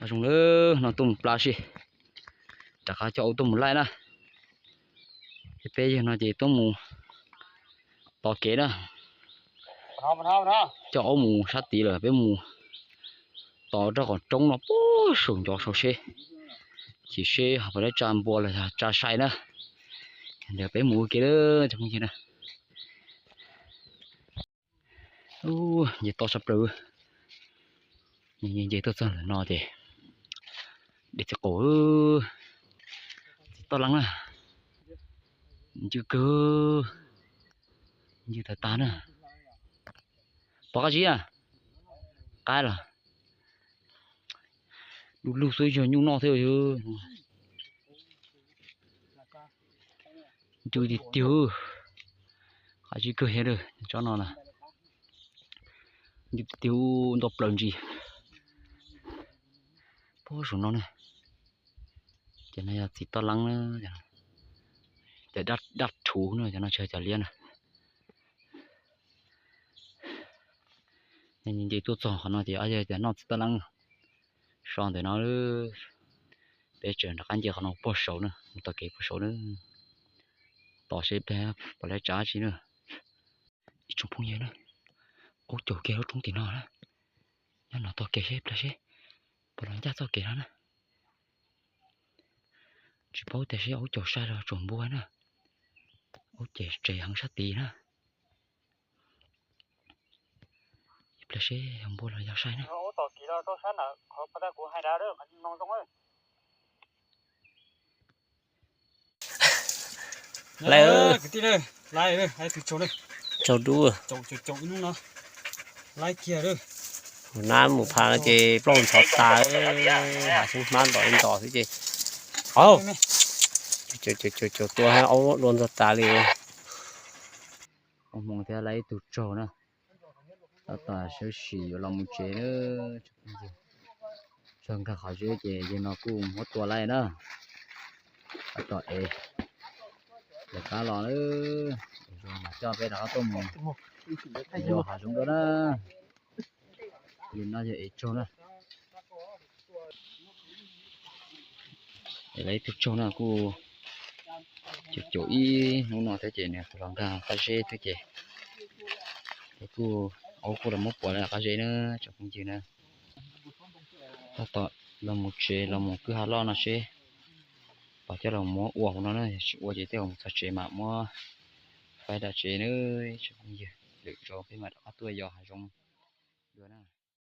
Zoo lawm no tuaj mus plab si, rov qab coj aub tuaj mus laij na. Ces peb yawg no ces tuaj mus tos kev na, coj aub mus sab tid lawm peb mus tos rau qhov roob no puag saum ncov saud seb, chim seb ho puas tau tsa npua los yog tsa sai na. Ntawd peb mus ua ke lawm cov phooj ywg na. Nce toj sab plaws, nce tuaj txog ntawm no ces dej txiv qaum, txiv toj leeb na, ncw kawg, ncw tag tag na. Pom qab zib na, qaib los du lug xwb yog nyuj noj thiab. Ncw tiag tiag, qab zib kawg thiab tsob no na. Ncw tiag tiag, nto plaws ntsis puag saum no na. Ces no yog txiv toj leeb na, ces dab rhuv na, cov no tsis yog cov liab na. Nce tuaj txog qhov no ces ob yawg tias noj txiv toj leeb so ntawm no. Peb tseem rov qab nce qhov no puag saud na, mus tom kev puag saud na, tos seb peb puas laib tsa tsi na. Ib tsoom phooj ywg na, aub caum kiag lub roob tim no na, nyob no tos kev seb plab seb puas los ncaj txoj kev no na. Tsis paub tias seb aub caum sai los tsuas npua na, aub ces tsev heev sab tid na. Plab seb yog npua los yog sai na. Lawm, tsaug dub. Hauv nab mus pha no ces plaub ntxhov tas, hav xyoob hmab ntom li ntom xwb ces, au, caum caum tua aub dua ntxog tas li. Ua hmoov thiab lawv ib tug tsaug na. Tab tom sawv sim yuav los mus tsev na. Tsaug nkag qhov zeb ces yawg no kuj muab tua laij na. Tab tom ev lawv qab los na. Zoo mas coj peb rov qab tuaj mus yos hav zoov dua na. Li no yog ev tsaug na. Es lawv ib tug tsaug no kuj caum caum ib hnub no thiab ces nws kuj los nkag qab zeb thiab ces, es kuj, aub kuj los muab puav lawm qab zeb na tsoom phooj ywg na. Tab tom los mus tsev los mus kwj ha loj no seb pom coj los muab ua hauv no na, yog tsis ua ces tej zaum mus txog tsev mam muab faib dam tsev na tsoom phooj ywg. Lwm zaus peb mam rov qab tuaj yos hav zoov dua na.